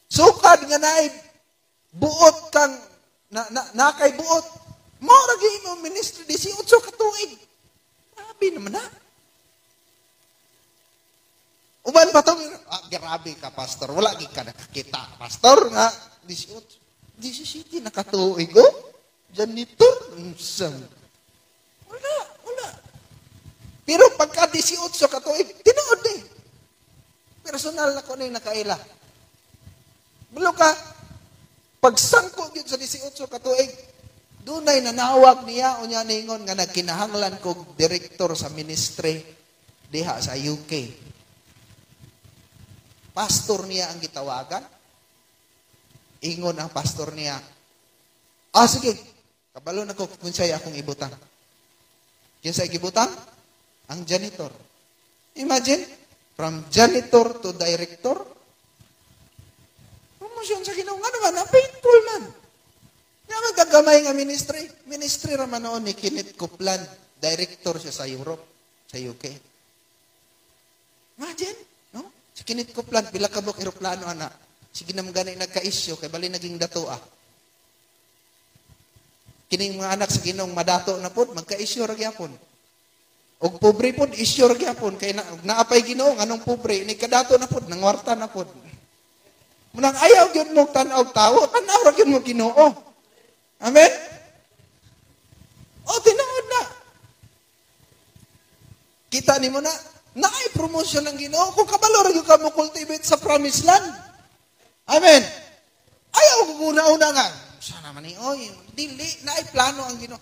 Sukad nga naay buot kang na, na, na kay buot. Mao ra gyud imong ministry 18 ka tuig. Grabe naman na. Uban pa to, ah, Grabe ka, pastor. Wala gid ka nakakita, pastor, nga 18, 17 na katuig, oh. Janitor. Wala, wala. Pero pagka 18 katuig, tinuod eh. Personal na ko na yung nakaila. Bulo ka, pagsangko gyud sa 18 katuig, dunay nanawag niya, unya ningon nga nagkinahanglan kog direktor sa ministry diha sa UK. Pastor niya ang gitawagan. Ingon ang pastor niya, "Ah, sige, kabalo na ko kung sa'yo akong ibutang." Kinsay gibutang? Ang janitor. Imagine, from janitor to director. Promotion sa Ginoo. Nga naman, na faithful man. Nga magagamay nga ministry. Ministry ra man noon ni Kenneth Copeland. Director siya sa Europe, sa UK. Imagine, no? Si Kenneth Copeland, pila ka buok eroplano ana. Sige naman gani nagka-issue, kay bali naging dato ah. Kining mga anak sa Ginoong madato na pod, magka-issue ra gyapon. Og pobre pod, issue ra gyapon kay na, naapay Ginoo nganong pobre ni kadato na pod, nangwarta na pod. Munang ayaw gyud mo tan-aw tawo, tan-aw ra gyud mo Ginoo. Amen? O tinuod na. Kita nimo na, naay promotion ng Ginoo kung kabalo ra gyud ka mo cultivate sa promised land. Amen. Ayaw ko una-una nga. Sana man ni oy, dili naay plano ang Ginoo.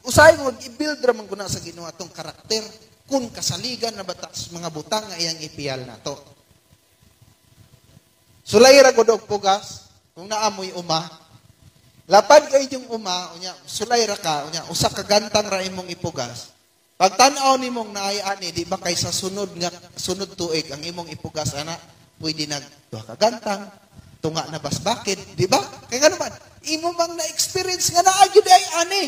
Usahay mo i-build ra man guna sa Ginoo atong karakter kung kasaligan na bata sa mga butang nga iyang ipiyal nato. Sulay ra gud og pugas kung naamoy uma. Lapad kay yung uma, unya sulay ra ka, unya usa ka gantang ra imong ipugas. Pag tan-aw nimong naay ani, di ba kay sa sunod nga sunod tuig ang imong ipugas ana, pwede nag duha ka gantang, tunga na basbakid, di ba? Kay ngano man, imo mang na-experience nga naa gyud ay ani.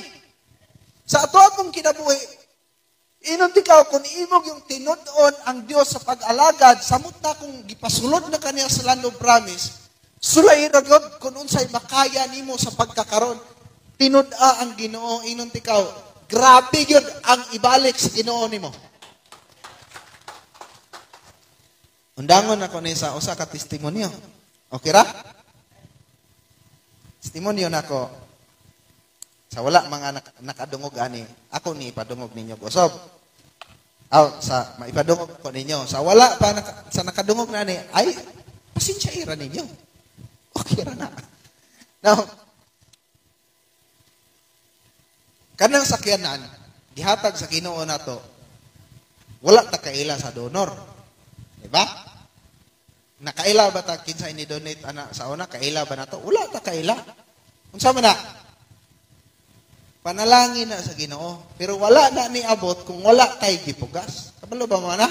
Sa ato among kinabuhi, inon ikaw kung imong yung tinud-on ang Dios sa pag-alagad, samot na kung gipasulod na kaniya sa land of promise, sulay ra gyud kung unsay makaya nimo sa pagkakaron. Tinud-a ang Ginoo, inon ikaw, grabe gyud ang ibalik sa Ginoo nimo. Undangon ako ni sa usa ka testimonyo. Okay ra? Testimonyo nako. Sa wala mga nakadungog ani, ako ni ipadungog ninyo gusog. Aw, sa maipadungog ko ninyo. Sa wala pa sa nakadungog na ani, ay pasensya ira ninyo. Okay ra na. Now, kanang sakyanan gihatag sa Ginoo nato. Wala ta kaila sa donor. Di ba? Nakaila ba ta kinsa ini donate ana sa una, kaila ba nato? Wala ta kaila. Unsa man na? Panalangin na sa Ginoo, pero wala na ni abot kung wala tay gipugas. Kabalo ba mo na?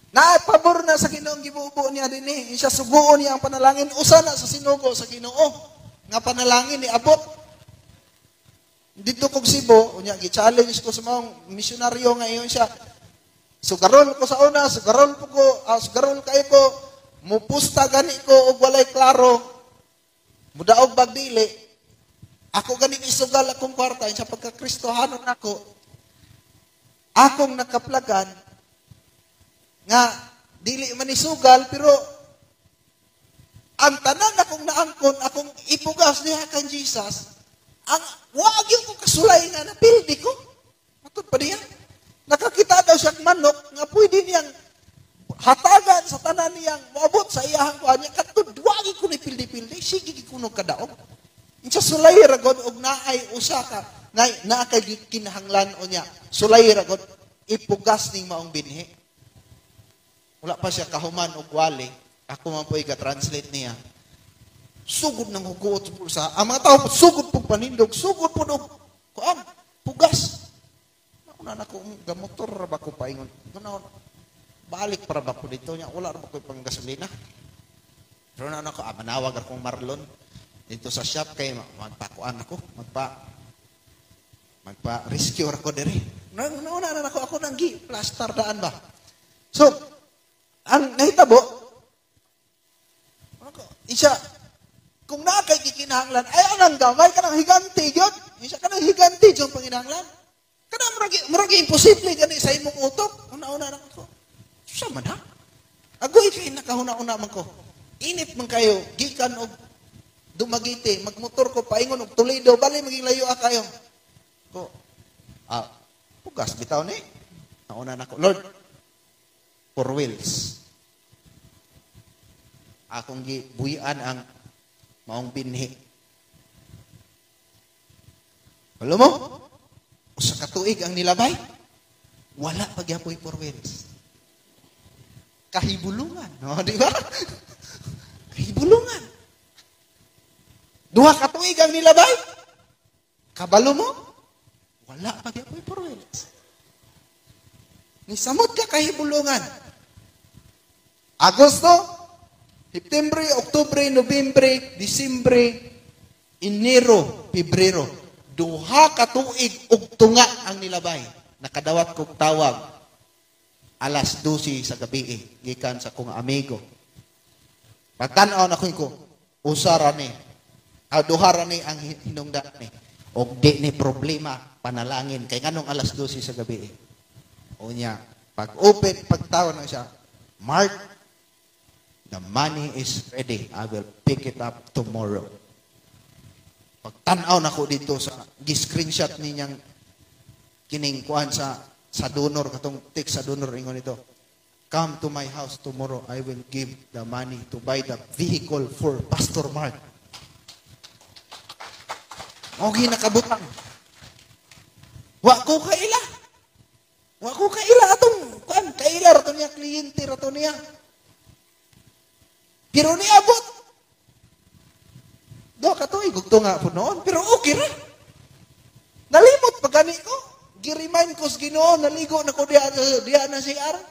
Naapabor na sa Ginoo ang gibubo niya dinhi. Siya suguon niya ang panalangin, usa na sa sinugo sa Ginoo nga panalangin ni abot. Dito kog Cebu, unya gi-challenge ko sa mga misyonaryo ngayon siya. Sugarol ko sa una, sugarol po ko, sugarol kayo ko, mupusta gani ko og walay klaro. Mudaog bag dili. Ako gani isugal akong kwarta sa pagka-Kristohanon ako. Akong nakaplagan nga dili man isugal pero ang tanan akong naangkon akong ipugas niya kang Jesus. Ang wa gyud ko kasulay nga napildi ko. Matud pa diya. Nakakita daw siyang manok nga pwede niyang hatagan sa tanan niyang moabot sa iyahang kuan niya katud wa gyud ko ni pildi-pildi, sige gyud kuno kadaog. Insa sulay ra god og naay usa ka naa kay kinahanglan o niya. Sulay ra god ipugas ning maong binhi. Wala pa siya kahuman og wali. Ako man po iga-translate niya. Sugod ng hugot sa bulsa. Ang mga tao sugod pug panindog, sugod pud og kuan, pugas. Nauna na ko gamotor ra ba ko paingon. Kuno balik para ba ko dito niya, wala ra ba ko pang gasolina. Pero na ako, manawag akong Marlon dito sa shop kay magpakuan ako, magpa rescue ako diri. Nauna na ako, ako nang gi plaster daan ba. So, ang nahitabo ako, isa kung naa kay gikinahanglan, ay anang gamay kanang higante gyud. Isa kanang higante jud panginahanglan. Kanang murag imposible gani sa imong utok. Una-una na ako. Sa man ha? Agoy kay nakahuna-una man ko. Init man kayo, gikan og Dumaguete, magmotor ko paingon og Toledo, bali maging layo kayo. Ko, pugas bitaw ni. Nauna na ko, "Lord, four wheels." Akong gibuyan ang maong binhi. Alam mo? Usa ka tuig ang nilabay. Wala pa gyapoy four wheels. Kahibulungan, no, di ba? Kahibulungan. 2 ka tuig ang nilabay. Kabalo mo? Wala pa gyapoy four wheels. Nisamot ka kahibulungan. Agosto, September, Oktubre, Nobyembre, Disyembre, Enero, Pebrero. 2 ka tuig ug tunga ang nilabay. Nakadawat kog tawag alas 12 sa gabi eh, gikan sa kong amigo. Pagtan-aw na ko, usa ra ni. Ah, duha ra ni ang hinungdan ni. Og di ni problema panalangin kay nganong alas 12 sa gabi eh. O niya, pag open, pagtawag na siya, "Mark, the money is ready. I will pick it up tomorrow." Pagtanaw na ko dito sa gi-screenshot ninyang kining kuan sa donor, katong text sa donor, ingon nito, "Come to my house tomorrow. I will give the money to buy the vehicle for Pastor Mark." Mao nakabutang. Wa ko kaila. Wa ko kaila atong kuan, kaila ra to niya, kliyente ra to niya. Pero niabot. 2 ka tuig ug tunga po noon, pero okay ra. Nalimot pa gani ko. Gi-remind ko sa Ginoo, naligo na ko diya, diya na si CR.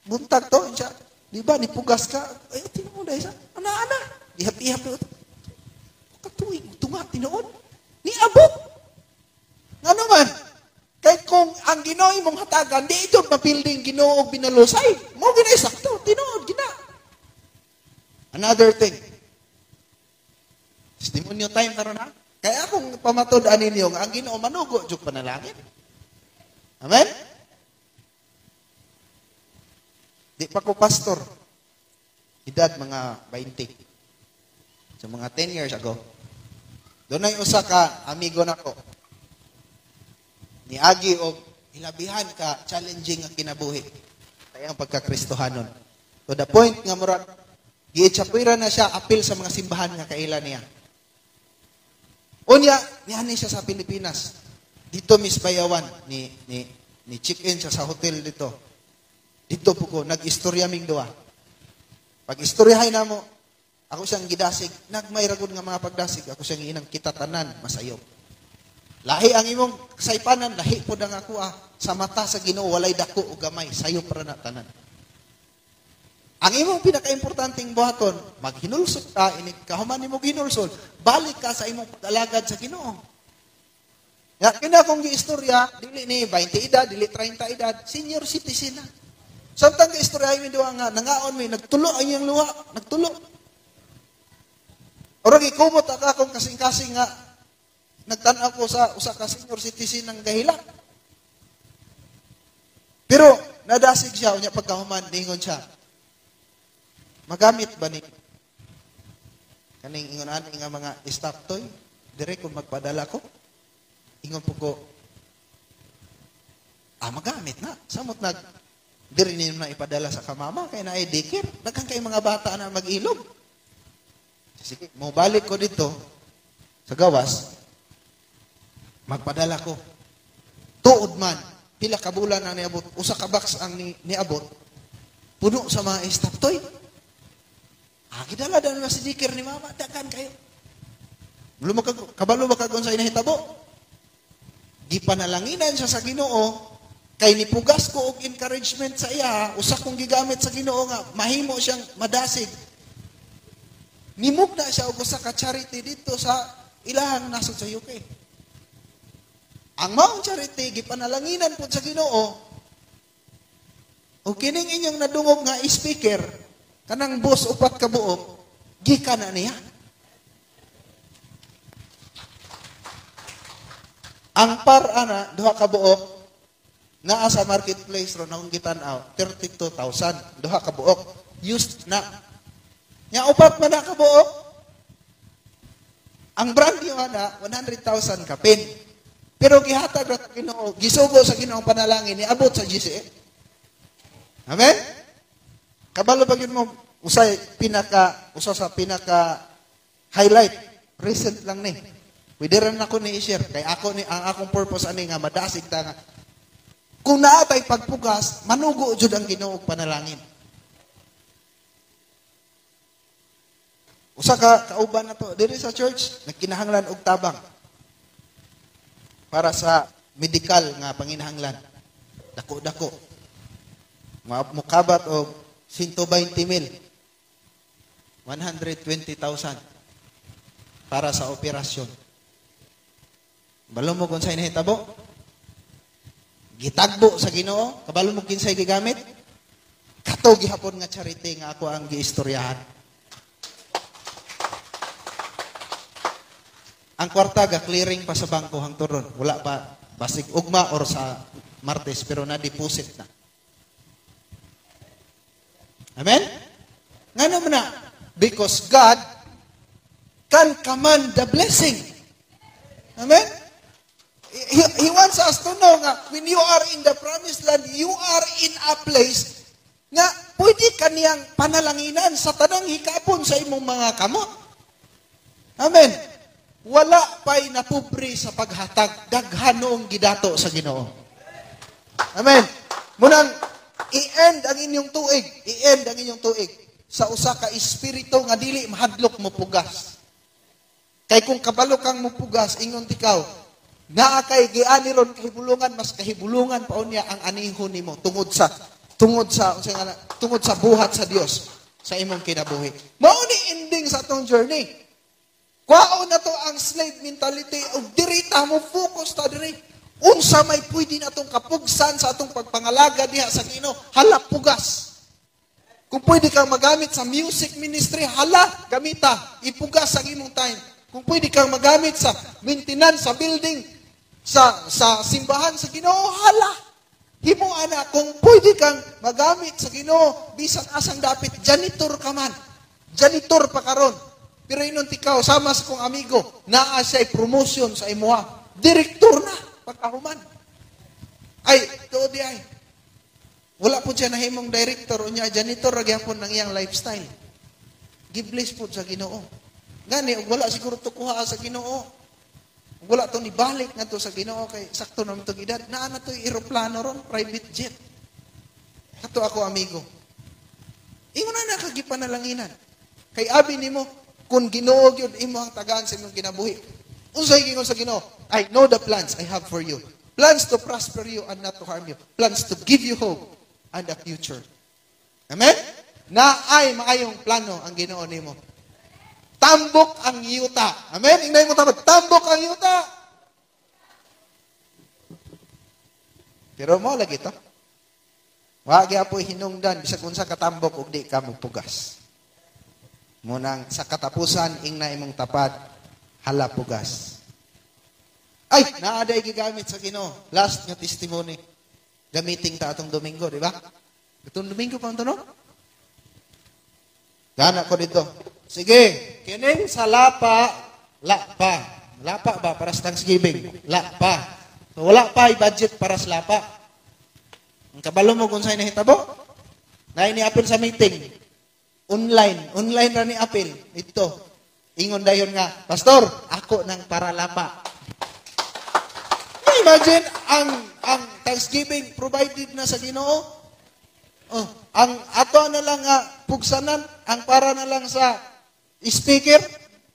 Buntag to, siya. Di ba, nipugas ka. Ay, tinuod dahil sa, ana, ana. Ihap-ihap. Katuig, tunga, tinuod. Niabot. Ngano man? Kay kung ang Ginoo imong hatagan, di ito mapilding Ginoo og binalusay. Mo ginay sakto, tinuod gina. Another thing. Testimonyo time karon ha. Kaya akong pamatud-an ninyo nga ang Ginoo manugo jud panalangin. Amen? Di pa ko pastor. Edad mga 20. So mga 10 years ago. Dunay usa ka amigo nako. Niagi og hilabihan ka challenging nga kinabuhi. Kaya ang pagkakristohanon. To the point nga murag giitsapwira na siya apil sa mga simbahan nga kaila niya. Unya, niani siya sa Pilipinas. Dito Miss Bayawan, ni ni ni check-in siya sa hotel dito. Dito po ko nag-istorya ming duha. Pag istoryahay namo, ako siyang gidasig, nagmay ra gud nga mga pagdasig, ako siyang giinang kita tanan masayop. Lahi ang imong kasaypanan, lahi pod ang ako ah. Sa mata sa Ginoo walay dako o gamay, sayop ra na tanan. Ang imong pinakaimportanteng buhaton, maghinulsol ka, inig kahuman nimo hinulsol, balik ka sa imong pag-alagad sa Ginoo. Ya, kina akong giistorya, dili ni 20 edad, dili 30 edad, senior citizen na. Samtang giistorya mi duha nga nangaon mi, nagtulo ang iyang luha, nagtulo. Ora gikumot ang akong kasing-kasing nga nagtan-aw ko sa usa ka senior citizen ng gahila. Pero nadasig siya unya pagkahuman ningon siya. Magamit ba ni kaning ingon ani nga mga staff toy dire kung magpadala ko? Ingon po ko, magamit na. Samot nag diri ninyo na ipadala sa kamama kay naay daycare. Daghan kay mga bata na mag-ilog. Sige, mo balik ko dito sa gawas, magpadala ko. Tuod man, pila ka bulan ang niabot, usa ka box ang niabot, puno sa mga staff toy. Gidala dahil na si daycare ni mama, daghan kayo. Kabalo ba kag unsa inahitabo? Gipanalanginan siya sa Ginoo kay nipugas ko og encouragement sa iya, usa kong gigamit sa Ginoo nga mahimo siyang madasig. Nimugna siya og usa ka charity dito sa ilahang nasod sa UK. Ang maong charity gipanalanginan pud sa Ginoo. Og kining inyong nadungog nga speaker kanang boss upat ka buok gikan na niya. Ang par ana duha ka buok Naa sa marketplace ron akong gitan-aw, 32,000 duha ka buok. Used na. Nya upat man na ka buok. Ang brand new ana 100,000 kapin. Pero gihatag ra sa Ginoo, gisugo sa Ginoo ang panalangin, niabot sa GCF. Amen? Kabalo ba gyud mo usay pinaka usa sa pinaka highlight recent lang ni. Pwede rin ako ni i-share kay ako ni ang akong purpose ani nga madasig ta nga kung naa tay pagpugas, manugo jud ang Ginoo og panalangin. Usa ka kauban na to diri sa church nagkinahanglan og tabang para sa medical nga panginahanglan. Dako-dako. Mukabat og 120 mil. 120,000 para sa operasyon. Kabalo mo kung sa'y nahitabo? Gitagbo sa Ginoo. Kabalo mo kinsay gigamit? Kato gihapon nga charity nga ako ang giistoryahan. Ang kwarta ga clearing pa sa bangko hangtod ron. Wala pa basig ugma or sa Martes pero na deposit na. Amen? Ngano man na? Because God can command the blessing. Amen? He wants us to know nga when you are in the promised land, you are in a place nga pwede kaniyang panalanginan sa tanang hikapon sa imong mga kamot. Amen. Wala pa'y napobre sa paghatag, daghan noong gidato sa Ginoo. Amen. Munang i-end ang inyong tuig, i-end ang inyong tuig sa usa ka espiritu nga dili mahadlok mo pugas. Kay kung kabalo kang mopugas, ingon tikaw, naa kay giani ron kahibulungan, mas kahibulungan pa unya ang anihon nimo tungod sa tungod sa buhat sa Dios sa imong kinabuhi. Mao ni ending sa atong journey. Kwaon na to ang slave mentality og diri ta mo focus ta diri. Unsa may pwede natong kapugsan sa atong pagpangalaga diha sa Ginoo, hala pugas. Kung pwede kang magamit sa music ministry, hala gamita, ipugas ang imong time. Kung pwede kang magamit sa maintenance sa building, sa simbahan sa Ginoo, hala. Himo ana kung pwede kang magamit sa Ginoo bisan asang dapit, janitor ka man. Janitor pa karon. Pero inon tikaw, sama sa kong amigo, naa siya'y promotion sa imuha. Direktor na, pagkahuman. Ay, tuod di ay. Wala po siya nahimong director, unya janitor, ragyapon ng iyang lifestyle. Gibless po sa Ginoo. Gani, wala siguro to kuha sa Ginoo. Wala to nibalik nga to sa Ginoo kay sakto naman itong edad. Naa na to eroplano ron, private jet. Kato ako, amigo. Ingon na nakagipanalanginan. Kay abi nimo, kung Ginoo gyud imo ang tagaan sa imong kinabuhi. Unsay gingon sa Ginoo? I know the plans I have for you. Plans to prosper you and not to harm you. Plans to give you hope and a future. Amen? Na ay maayong plano ang Ginoo nimo. Tambok ang yuta. Amen? Ingnan mo tambok. Tambok ang yuta. Pero mo lagi to. Wa gyapon hinungdan bisag unsa katambok og di ka mopugas. Munang sa katapusan ingna imong tapad hala pugas. Ay, naa day gigamit sa Ginoo. Last nga testimony. Gamiting ta atong Domingo, di ba? Atong Domingo pa no? Gana ko dito. Sige, kining sa lapa, lapa. Lapa ba para sa Thanksgiving? Lapa. So wala pa i-budget para sa lapa. Ang kabalo mo kung sa'yo nahitabo? Naay ni apil sa meeting. Online ra ni apil. Ito. Ingon dayon nga, "Pastor, ako nang para lapa." Imagine ang Thanksgiving provided na sa Ginoo. Oh, ang ato na lang nga pugsanan, ang para na lang sa speaker,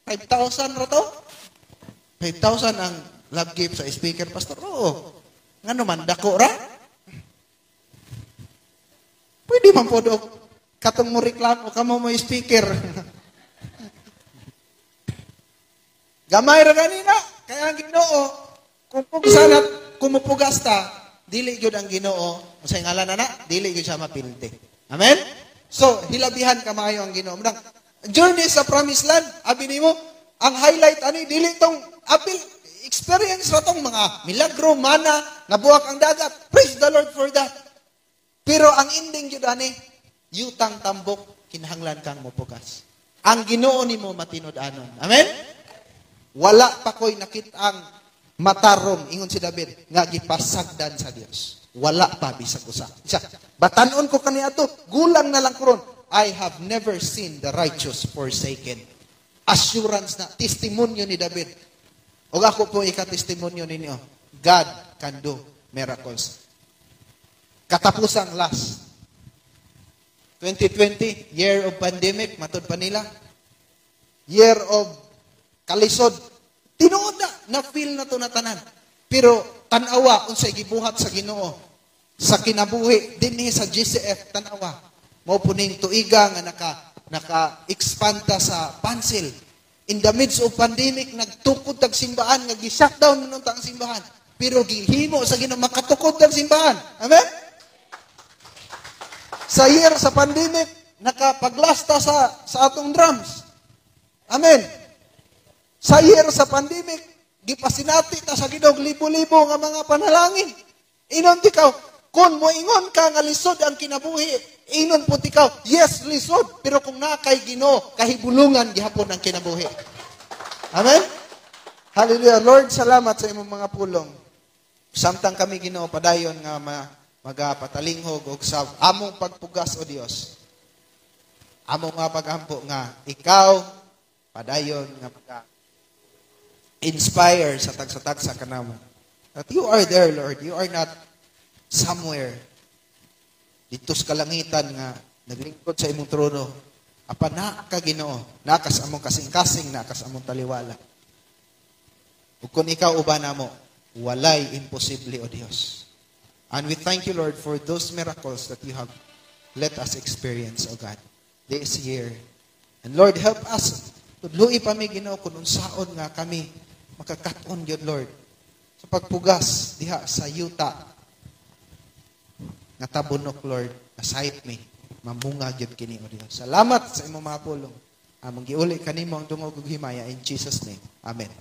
5,000 ra to. 5,000 ang love gift sa speaker, pastor. Oo. Ngano man dako ra? Pwede man po do katong mo reklamo kamo mo speaker. Gamay ra ganina kaya ang Ginoo kung pugsan at kumupugas ta, dili gyud ang Ginoo, unsay ngalan na na, dili gyud siya mapildi. Amen? So, hilabihan kamayo ang Ginoo. Munang journey sa promised land, abi nimo, ang highlight ani dili tong apil, Experience ra tong mga milagro, mana, nabuak ang dagat. Praise the Lord for that. Pero ang ending gyud ani, yutang tambok, kinahanglan kang mopugas. Ang Ginoo nimo matinud-anon. Amen? Wala pa ko'y nakit-ang matarong, ingon si David, nga gipasagdan sa Dios. Wala pa bisag usa. Isa, batanon ko kaniadto, gulang na lang karon. I have never seen the righteous forsaken. Assurance na, testimonyo ni David. O ako po ika-testimonyo ninyo. God can do miracles. Katapusang last. 2020, year of pandemic, matud pa nila. Year of kalisod. Tinuod na, na-feel na to na tanan. Pero tanawa unsay gibuhat sa Ginoo sa kinabuhi dinhi sa GCF, tanawa. Mao po ning tuiga nga naka-expand ta sa Pansil. In the midst of pandemic, nagtukod tag simbahan, nga gi-shutdown man ang simbahan. Pero gihimo sa Ginoo makatukod tag simbahan. Amen? Sa year sa pandemic, nakapaglasta sa atong drums. Amen. Sa year sa pandemic, gipasinati ta sa Ginoo libo-libo nga mga panalangin. Inon tikaw, kung moingon ka nga lisod ang kinabuhi, inon po tikaw, yes, lisod, pero kung naa kay Ginoo, kahibulungan gihapon ang kinabuhi. Amen? Hallelujah. Lord, salamat sa imong mga pulong. Samtang kami, Ginoo, padayon nga magapatalinghog og sa among pagpugas, o Dios. Among nga pagampo nga ikaw padayon nga maga inspire sa tagsa-tagsa kanamo. That you are there, Lord. You are not somewhere dito sa kalangitan nga naglingkod sa imong trono. Apan naa ka, Ginoo, naa ka sa among kasing-kasing, naa ka sa among taliwala. Ug kung ikaw uban namo, walay imposible, O Dios. And we thank you, Lord, for those miracles that you have let us experience, O God, this year. And Lord, help us. Tudloi pa mi, Ginoo, kung unsaon nga kami makakat-on gyud, Lord, sa pagpugas diha sa yuta nga tabunok, Lord, nasayop mi mamunga gyud kini, O Dios. Salamat sa imong mga pulong. Among giuli kanimo ang dungog ug himaya in Jesus' name. Amen.